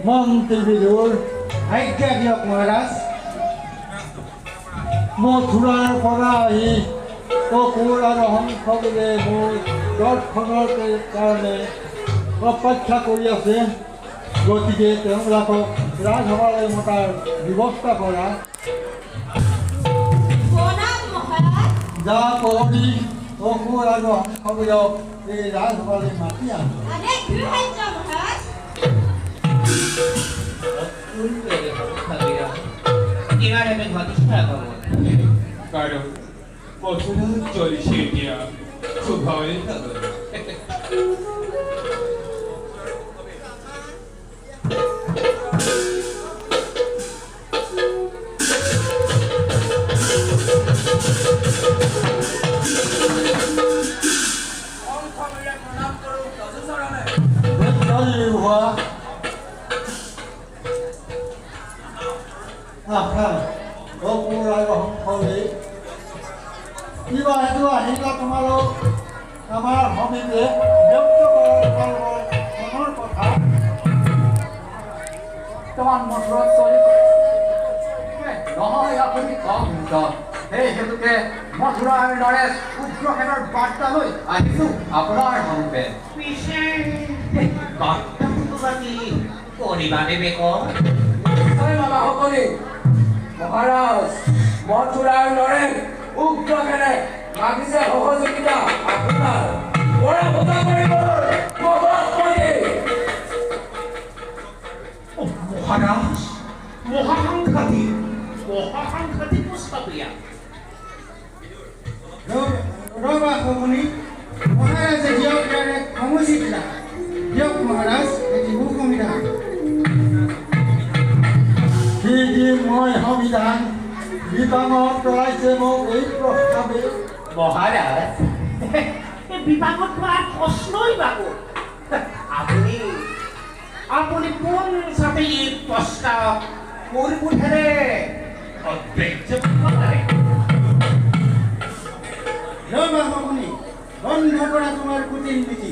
মন্ত্ৰী বিদুৰ, আজ্ঞা দিয়ক মহাৰাজ। মথুৰাৰ পৰা আহি অকুৰ আৰু হংসবোৰে মোৰ দৰ্শনৰ কাৰণে অপেক্ষা কৰি আছে, গতিকে তেওঁলোকক ৰাজসভালৈ মতাৰ ব্যৱস্থা কৰা। প্ৰণাম মহাৰাজ। যা প্ৰহৰী, অকুৰ আৰু হংসবোৰক এই ৰাজসভালৈ মাতি আন। আদেশ গৃহাৰ্য মহাৰাজ। কাৰণ মথুৰাত চলিছে এতিয়া শুভই খবৰ। দীৰ্ঘজীৱী হোৱা। আহা অকুৰ আৰু হংসৰে, কিবা হেতু আহিলা তোমালোক আমাৰ সমীপে? ব্যক্ত কৰা তোমালোকৰ মনৰ কথা। বৰ্তমান মথুৰাত চলিছে নহয় আপুনি কম। সেই হেতুকে মথুৰাৰ নৰেশ উগ্ৰসেনৰ বাৰ্তা লৈ আহিছো আপোনাৰ সমীপে। পিছে বাৰ্তাটো বাকী কৰিবা দেৱে ক? নিশ্চয় মামা সকলি। মহাৰাজ, মথুৰাৰ নৰেশ উগ্ৰসেনে মাগিছে সহযোগিতা আপোনাৰ পৰাভূত কৰিবলৈ মগধপতি। মহাৰাজ, মহাসাংঘাতিক, মহাসাংঘাতিক প্ৰস্তাৱ এয়া। ৰবা শকুনি, মহাৰাজে দিয়ক ইয়াৰ এক সমুচিত ৰায় দিয়ক। মহাৰাজ, এটি সুসংবিধান। কি দিম মই সংবিধান? বিপাঙত পেলাইছে মোক এই প্ৰস্তাৱে। মহাৰাজ, এই বিপাঙত পৰাৰ প্ৰশ্নই বাবু, আপুনি পোনচাতে এই প্ৰস্তাৱ মোৰ বোধেৰে অগ্ৰাহ্য কৰিব পাৰে। ৰবা শকুনি, বন্ধ কৰা তোমাৰ কুটিল নীতি।